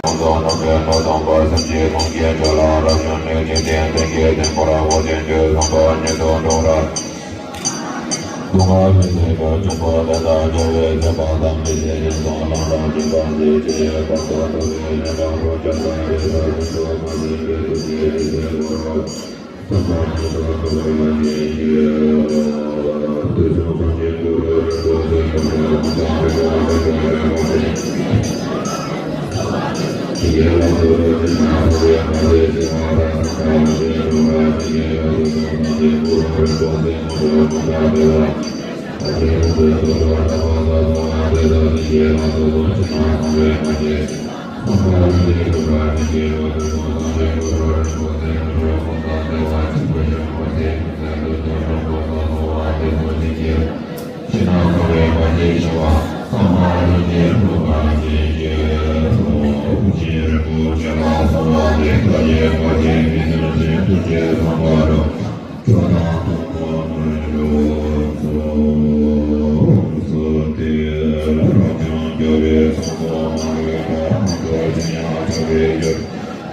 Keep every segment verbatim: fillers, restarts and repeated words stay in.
ཁོང་ཚོ་རྣམ་པའི་ངོ་དང་པ་སེམས་ཀྱི་ཁོང་གི་དྲ་ལམ་རབ་བྱུང་ནས་ཀྱི་རྟེན་དེ་གའི་དེ་མོ་ར་བོ་ཅན་གྱི་བསམ་པ་ཉིད་དུ་འགྲོ་ར། སྡུག་བསྔལ་མི་བཟད་པ་འཇོམས་པ་དེ་དག་རྒྱལ་བའི་མཛད་པ་དང་མི་ཟད་རིན་ཐང་ལམ་རང་བྱིན་པ་འདི་ཇི་ཡང་བར་དུ་འགྲོ་བའི་ལས་དང་རོ་བརྒྱ་དང་རེ་ས་རུ་སོ་མ་ཟིན་པའི་ཐུགས་རྗེ་རིག་པའི་ངོ་བོ།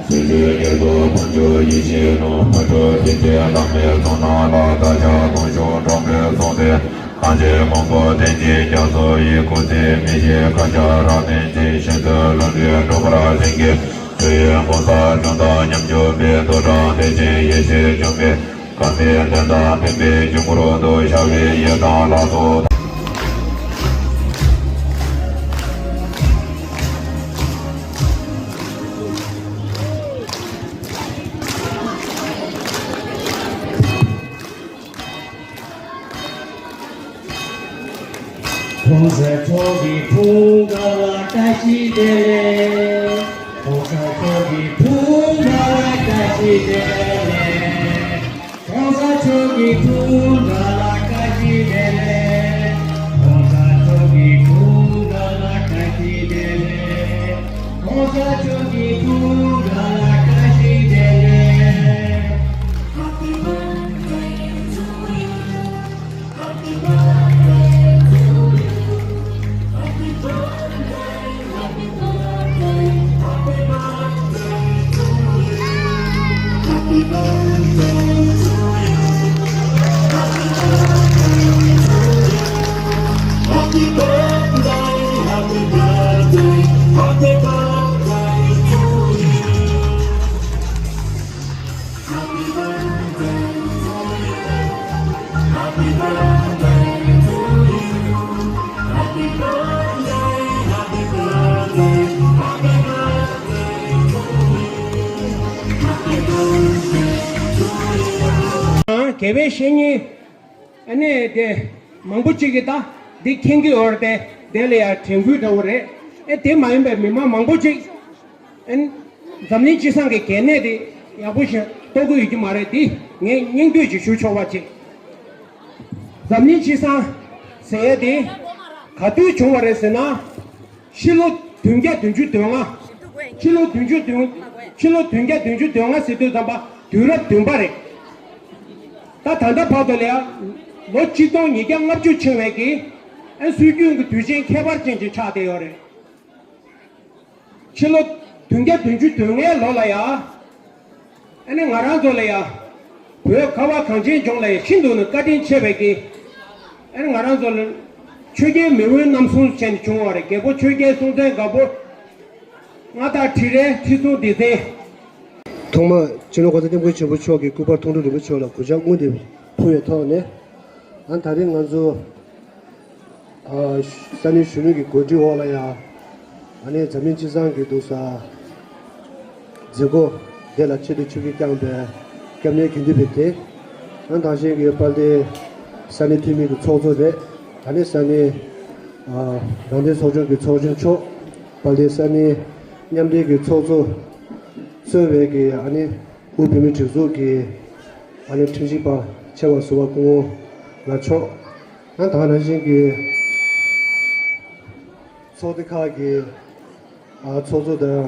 སྲིད་པའི་རྒྱལ་པོ་དཔལ་འབྱོར་ཡེ་ཤེས་ནོར་བུ་ཁྲོ་ཆུ་སྐྱེས་བླ་མའི་གཙུག་ན་ལ་དར་ཞག་དུང་ཕྱུར་འགྲོ་མགོན་གསུང་སྟེ། གང་ཕྱིར་མང་པོ་བསྟན་ཅིང་རྒྱ་མཚོ་ཡི་སྐུ་ཚེ་མི་ཤིགས་མཁའ་ཁྱབ་རབ་བརྟན་ཅིང་། ཤིན་ཏུ་ལྷུན་གྲུབ་འགྲོ་བར་བྱིན་གྱིས་བསུ་ཡི་མགོན་པོ་དང་མཉམ་སྦྱོར་བའི་ཏུ་དྲང་བདེ་ཆེན་ཡེ་ཤེས་འབྱུང་བའི། དཀར་མེ་ལྡན་དང་ལྡན་པའི་འབྱུང་པོར་དུ་ཤར་བའི་ཡི་དམ་ལ་སོགས། གོང་ས་མཆོག་གི་འཁྲུངས་སྐར་ལ་བཀྲ་ཤིས་བདེ་ལེགས། གོང་ས་མཆོག་གི་འཁྲུངས་སྐར་ལ་བཀྲ་ ༸གོང་ས་མཆོག་གི་སྐུ་དགའ་ལ་བཀྲ་ཤིས་བདེ་ལེགས། ༸གོང་ས་མཆོག་གི་སྐུ་དགའ་ལ་བཀྲ་ཤིས་བདེ་ལེགས། ༸གོང་ས་མཆོག་གི་སྐུ་དགའ་ལ་བཀྲ་ཤིས་བདེ་ལེགས། Happy birthday to you. Happy birthday to you. Happy birthday, happy birthday, happy birthday to you. Happy birthday to you. Happy birthday to you. Happy birthday, happy birthday, happy birthday to you. Happy birthday to you. Happy birthday to you. Happy birthday, happy birthday, happy birthday to you. Happy birthday to you. དགེ་བའི་བཤེས་གཉེན། ཨ་ནི་དེ་མང་པོ་ཅིག་གིས་ད་འདི་མཁྱེན་གྱི་ཡོད་རེད་དེ། དེ་ལ་ཡང་དྲན་སྐུལ་འདྲ་བོ་རེད། ཨེ་དེ་མ་ཡིན་པའི་མི་མང་མང་པོ་ཅིག་ཨན། འཛམ་གླིང་སྤྱི་བསང་གི་གལ་གནད་དེ་ཡག་པོ་ཞིག་རྟོགས་ཀྱི་ཡོད་ཀྱི་མ་རེད། འདི་ངས་སྙིང་བསྡུས་ཅིག་ཞུ་ཆོག་པ་ཅིག་འཛམ་གླིང་སྤྱི་བསང་ཟེར་ཡས་དེ་ག་དུས་བྱུང་བ་རེད་ཟེར་ན། ཕྱི་ལོ་བདུན་བརྒྱ་བདུན་ཅུ་དོན་ལྔ། ཕྱི་ལོ་བདུན་ཅུ་དོན། ཕྱི་ལོ་བདུན་བརྒྱ་བདུན་ཅུ་དོན་ལྔ་ཟེར་དུས་ཙམ་པ་དུས་རབས་བདུན་པ་རེད། ད་ད་ལྟ་བར་དུ་ལ་ཡ་ལོ་གཅིག་སྟོང་ཉིས་བརྒྱ་ལྔ་བཅུ་ཕྱིན་པའི་གི་ཨན་སྲོལ་རྒྱུན་གྱི་དུས་ཆེན་ཁྱད་པར་ཅན་ཅིག་ཆགས་བསྡད་ཡོད་རེད། ཕྱི་ལོ་བདུན་བརྒྱ་བདུན་ཅུ་དོན་ལྔའི་ལོ་ལ་ཡ། ཨ་ནི་ང་རང་ཚོ་ལ་ཡ། བོད་ཁ་བ་གངས་ཅན་ལྗོངས་ལ་ཡ་ཤིན་ཏུ་ནས་བཀའ་དྲིན་ཆེ་བའི་གི་ཨ་ནི་ང་རང་ཚོ་ལ་ཆོས་རྒྱལ་མེས་དབོན་རྣམ་གསུམ་བྱས་ནས་བྱུང་བ་རེད། རྒྱལ་པོ་ཆོས་རྒྱལ་སྲོང་བཙན་སྒམ་པོ། མངའ་བདག་ཁྲི་རལ། ཁྲི་སྲོང་ལྡེ་བཙན། ཐོག་མར་སྤྱི་ནོར་༸གོང་ས་༸སྐྱབས་མགོན་ཆེན་པོ་མཆོག་གི་སྐུ་པར་མཐོང་གྲོལ་རིན་པོ་ཆེ་ལ་གུས་ཕྱག་སྔོན་དུ་ཕུལ་བའི་ཐོག་ནས། ཨ་ད་རིང་ང་ཚོ། ཨ་ས་གནས་གཞོན་ནུ་གི་གོ་སྒྲིག་འོག་ལ་ཡ། ཨ་ནི་འཛམ་གླིང་སྤྱི་བསང་གི་འདུག་ས། མཛད་སྒོ་དེ་ལ་ཆེད་དུ་ཆིབས་བསྒྱུར་བསྐྱངས་པའི་སྐྱབས་གནས་དགེ་འདུན་པ་དེ། ཨ་དང་ཞིང་གི་དཔལ་ལྡན་ས་གནས་འཐུས་མི་གི་ཚོགས་གཙོ་རེད། ཨ་ནི་ས་གནས་ཨ་དགའ་ལྡན་ཚོགས་ཆུང་གི་ཚོགས་གཙོ་མཆོག་དཔལ་ལྡན་ས་གནས་མཉམ་འབྲེལ་གྱི་ཚོགས་གཙོ་གཙོས་པའི་གི་ཨ་ནི་དབུས་བོད་མིའི་སྒྲིག་འཛུགས་ཀྱི་ཨ་ནི་ཁྲིམས་ཞིབ་པ་ཆེ་བ་ཟུར་པ་སྐུ་ངོ་ལགས་མཆོག་ཨ་ད་ནང་བཞིན་གྱི་ཚོགས་སྡེ་ཁག་གི་ཨ་ཚོགས་གཙོ་དང་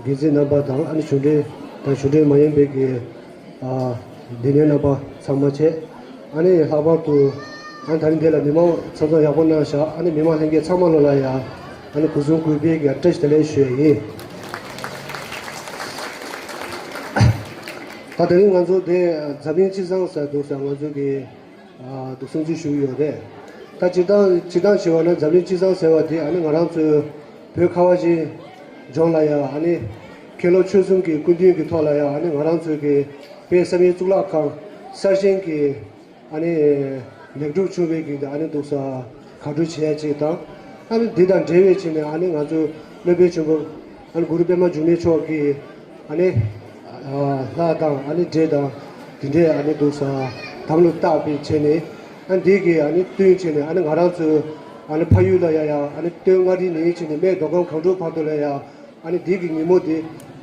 འགན་འཛིན་རྣམ་པ་དང་ཨ་ནི་གཞུང་འབྲེལ་དང་གཞུང་འབྲེལ་མ་ཡིན་པའི་གི་ཨ་འདི་ནས་རྣམ་པ་ཚང་མ་བཅས། ཨ་ནི་ལྷག་པར་དུ་ཨ་ནི་ད་རིང་འདི་ལ་མི་མང་ཚང་ཚང་ཡག་པོ་གནང་བཞག་ཨ་ནི་མི་མང་ལྷན་རྒྱས་ཚང་མ་ལོ་ལ་ཡ་ཨ་ནི་སྐུ་གཟུགས་སྐུ་པའི་གི་བཀྲ་ཤིས་བདེ་ལེགས་ཞུ་ཡ་ཡིན། ད་དེ་རིང་ང་ཚོ་དེ་འཛམ་གླིང་སྤྱི་བསང་ཟེར་འདུག་ཟེར་ང་ཚོ་གི་ཨ་འདུག་སེ་གསུང་ཆོས་ཞུ་གི་ཡོད་རེད། ད་སྤྱིར་བཏང་སྤྱིར་བཏང་བྱས་པ་ན་འཛམ་གླིང་སྤྱི་བསང་ཟེར་བ་དེ་ཨ་ནི་ང་རང་ཚོའི་བོད་ཁ་བ་ཅན་ལྗོངས་ལ་ཡང་ཨ་ནི་མཁན་སློབ་ཆོས་གསུམ་གྱི་སྐུ་མདུན་གྱི་ཐོག་ལ་ཡང་ཨ་ནི་ང་རང་ཚོའི་གི་དཔལ་བསམ་ཡས་གཙུག་ལག་ཁང་གསར་བཞེངས་ཀྱི་ཨ་ནི་ལེགས་གྲུབ་བྱུང་བའི་གི་ཨ་ནི་འདུག་ས་ག་འདྲ་བྱས་ཅིག་དང་། ཨ་ནི་འདི་དང་འབྲེལ་བའི་ཆེད་ནས་ཨ་ནི་ང་ཚོའི་སློབ་དཔོན་ཆེན་པོ་ཨ་ནི་གུ་རུ་པདྨ་འབྱུང་གནས་མཆོག་གིས་ཨ་ནི་ལྷ་དང་ཨ་ནི་འདྲེ་དང་དེ་འདྲའི་ཨ་ནི་འདུག་ས་དམ་ལ་བཏགས་པའི་ཆེད་ནས་ཨ་ནི་འདི་གི་ཨ་ནི་བསྟུན་བྱས་ནས་ཨ་ནི་ང་རང་ཚོའི་ཨ་ནི་ཕ་ཡུལ་ལ་ཡ་ཡ་ཨ་ནི་སྟོད་མངའ་རིས་ནས་བྱས་ནས་སྨད་མདོ་ཁམས་སྒང་དྲུག་བར་དུ་ལ་ཡ། ཨ་ནི་འདི་གི་ཉིན་མོ་འདི་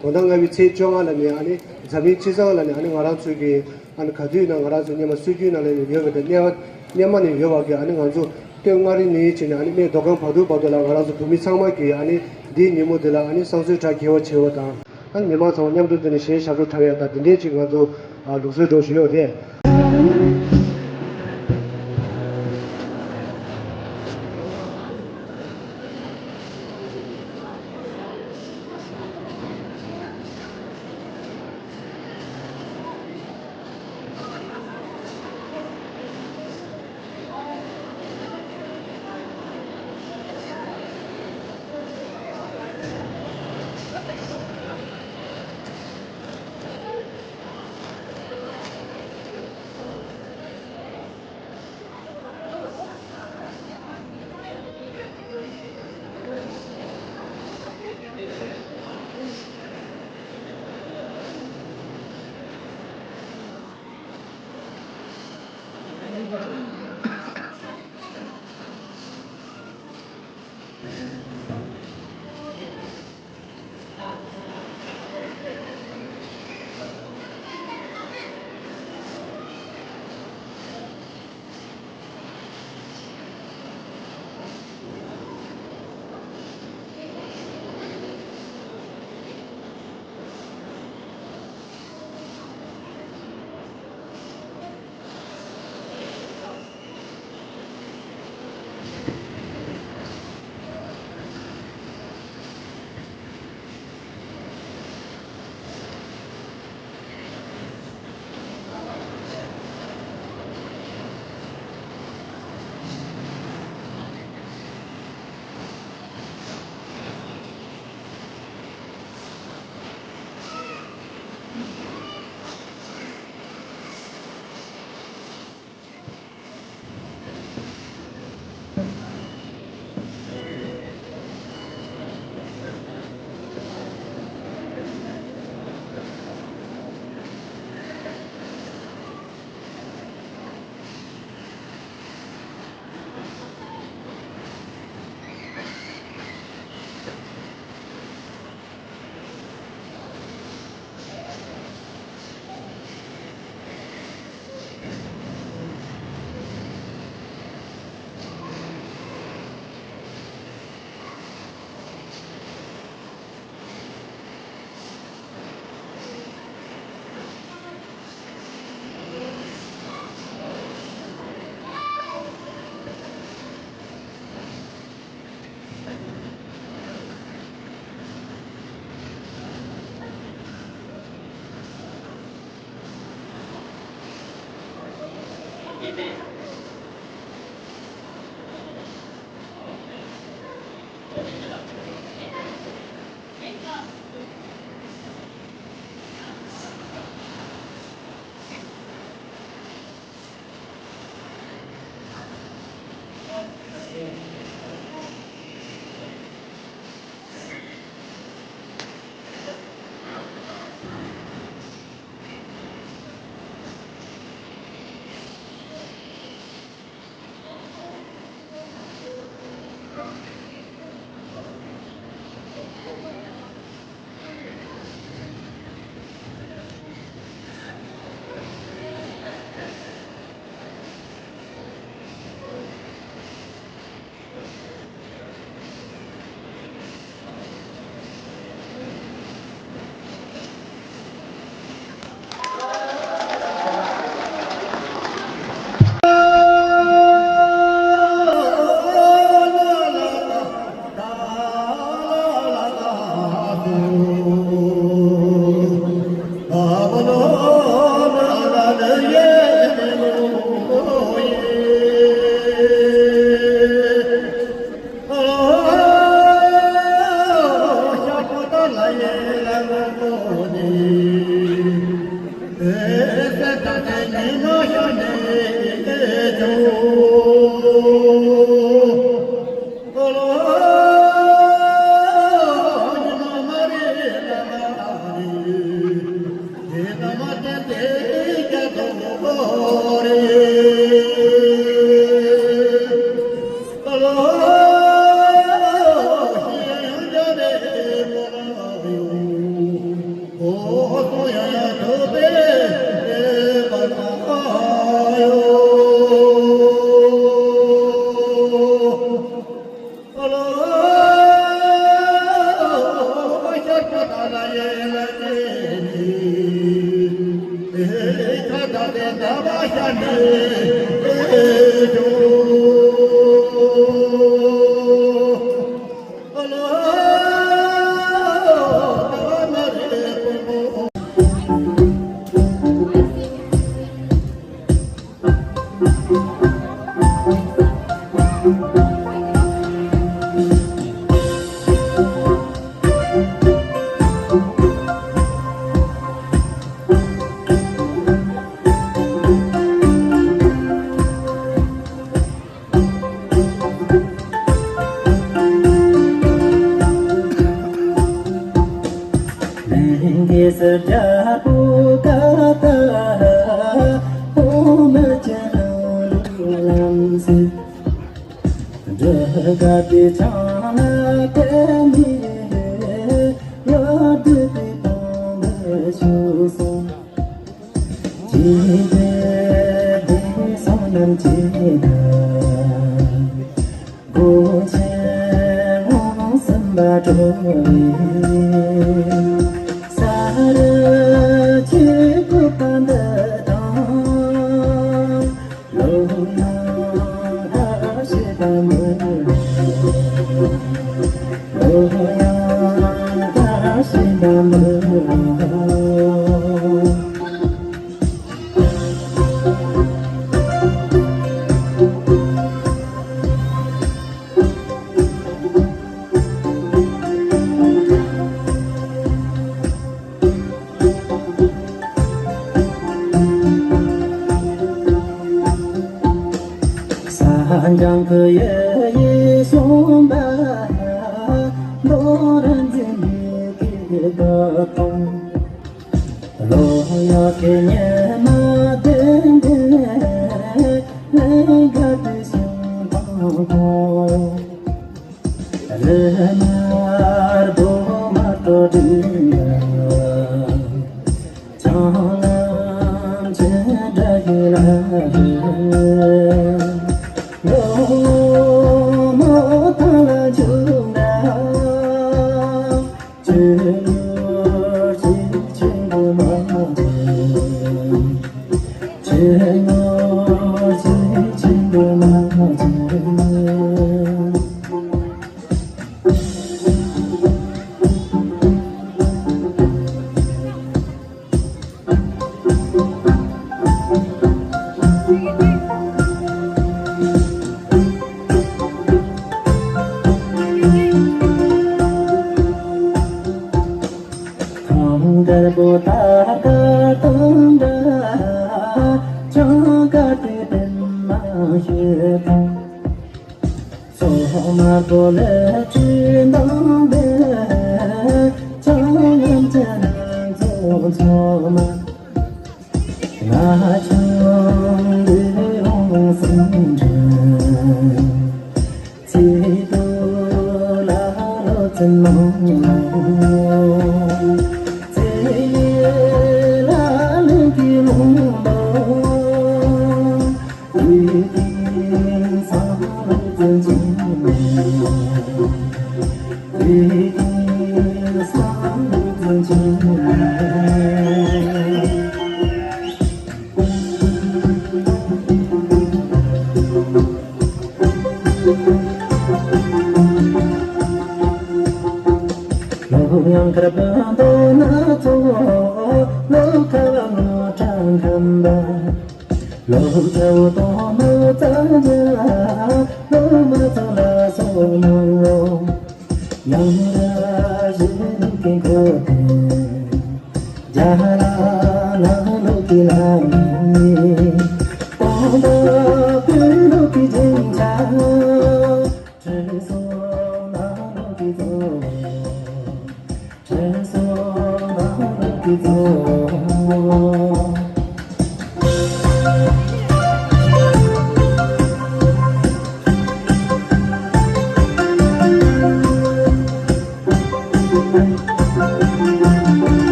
དོན་དག་ལྔ་པའི་ཚེས་བཅོ་ལྔ་ལ་ནི་ཨ་ནི་འཛམ་གླིང་སྤྱི་བསང་ལ་ནི་ཨ་ནི་ང་རང་ཚོའི་གི་ཨ་ནི་ག་དུས་ན་ང་རང་ཚོའི་སྔོན་མ་སྲོལ་རྒྱུན་ནང་ལ་ནི་ཡོད་པ་དང་སྔོན་མ་སྔོན་མ་ནས་ཡོད་པ་གི་ཨ་ནི་ང་ཚོ་སྟོད་མངའ་རིས་ནས་བྱས་ནས་ཨ་ནི་སྨད་མདོ་ཁམས་བར་དུ་བར་དུ་ལ་ང་རང་ཚོ་བོད་མི་ཚང་མ་གི་ཨ་ནི་འདིའི་ཉིན་མོ་འདི་ལ་ཨ་ནི་བསང་གསོལ་གྲ་རྒྱས་པ་བྱེད་པ་དང་ཨ་ནི་མི་མང་ཚང་མ་མཉམ་དུ་འདི་ནས་གཞས་ཞབས་བྲོ་འཁྲབ་ཡ་དང་འདི་འདྲའི་ཅིག་ང་ཚོ་ཨ་ལུགས་སྲོལ་འགྲོ་བཞིན་ཡོད་རེད།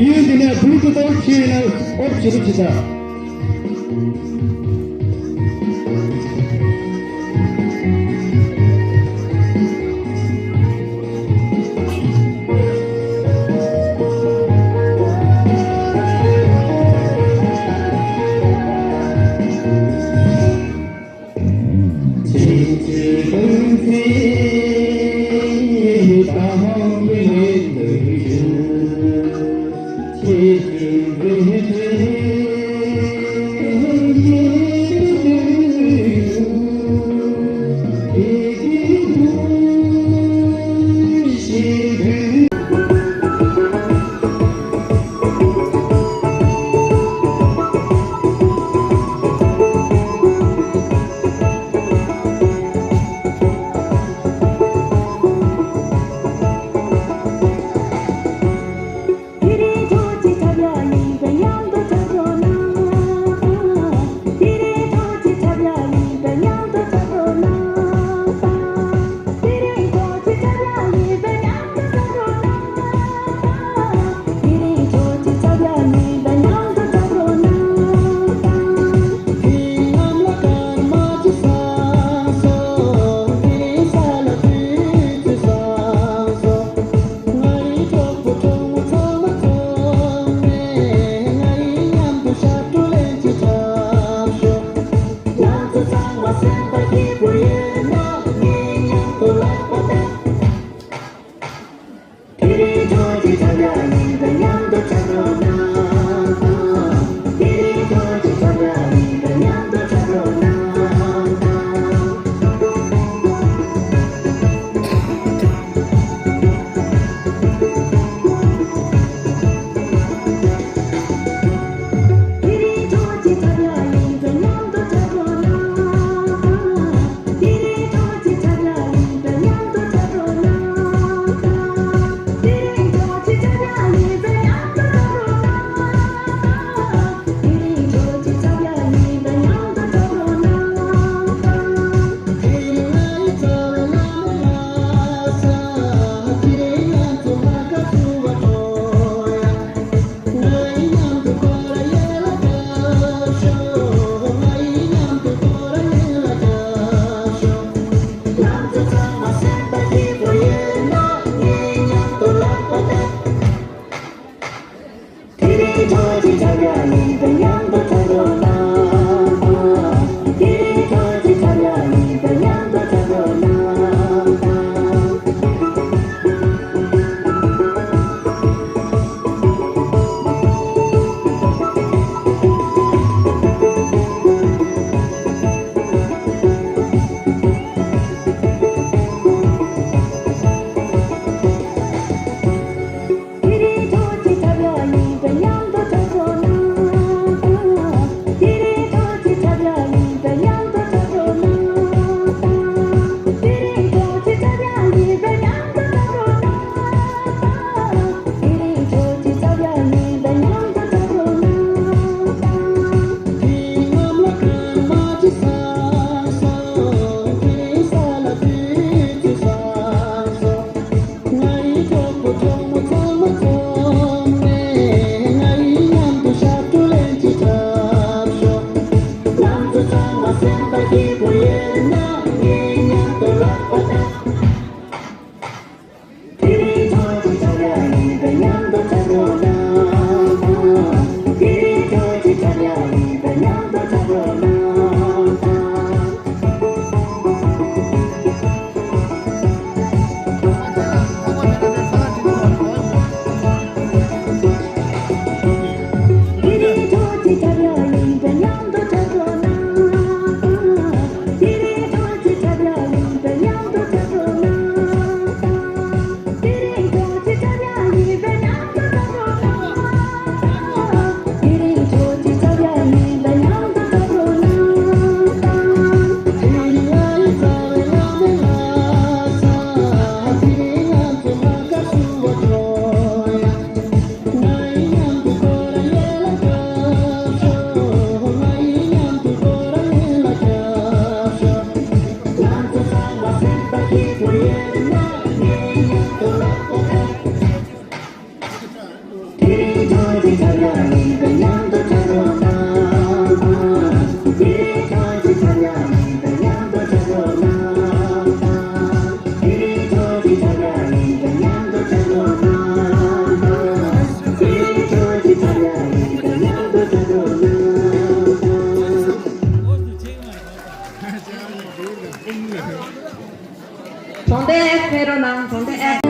ཡུལ་འདི་ནས་བུ་ལུ་ཏོག་ཏོག་ཕྱིན་ན་ཨོབ་ཅི་རུ་ཅི་ད། གྲོང་རྡལ་ཨེ་ཕེ་རོ་ནང་གྲོང་རྡལ་ཨེ།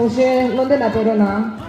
གོང་བཞིན་བློ་འདྲི་ལ་ཕེབས་རོགས་གནང་།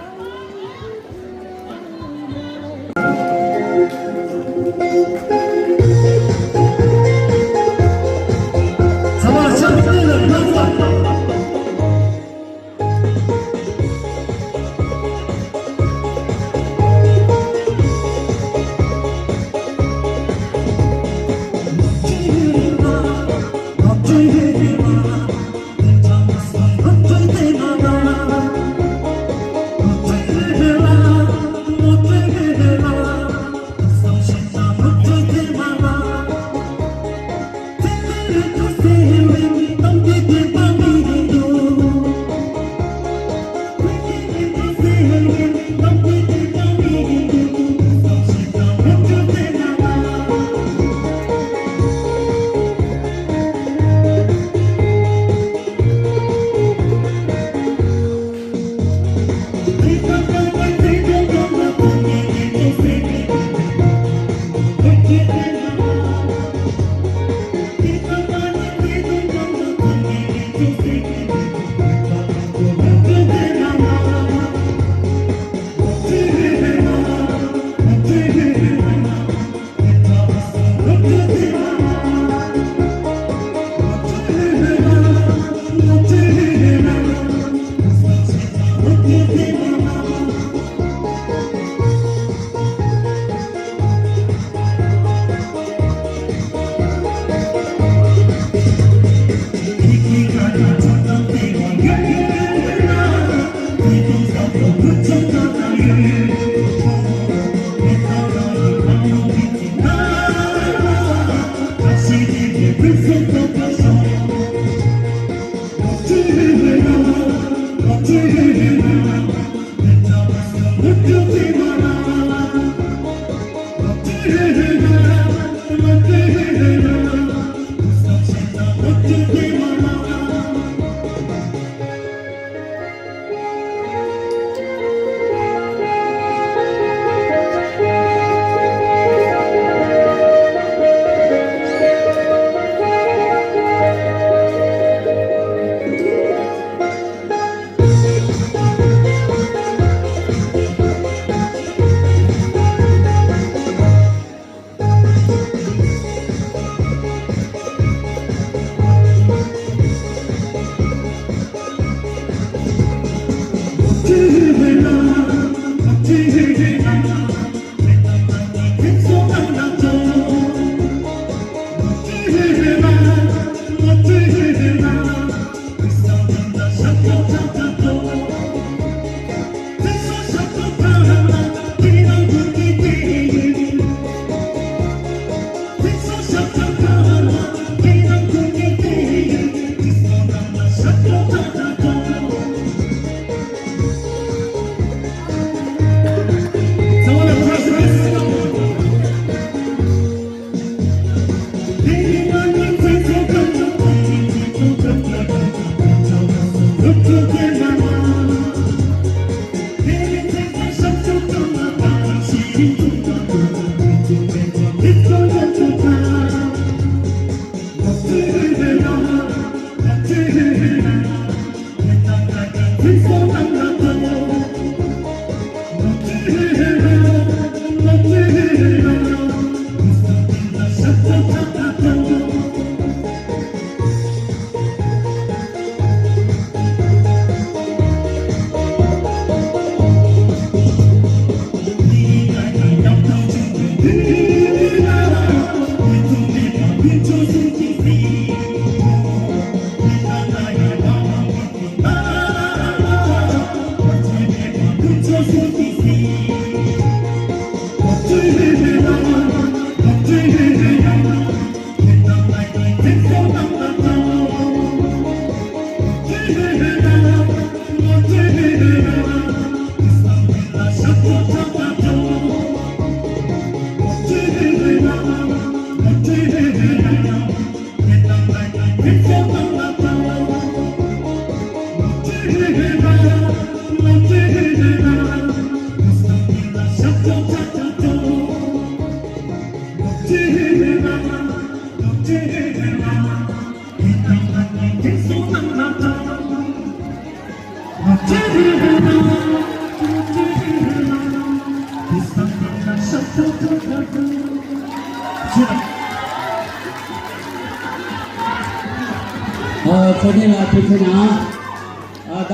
ཨོ། ཚེ་བརྟན་ལགས་ཐུགས་རྗེ་གནང་།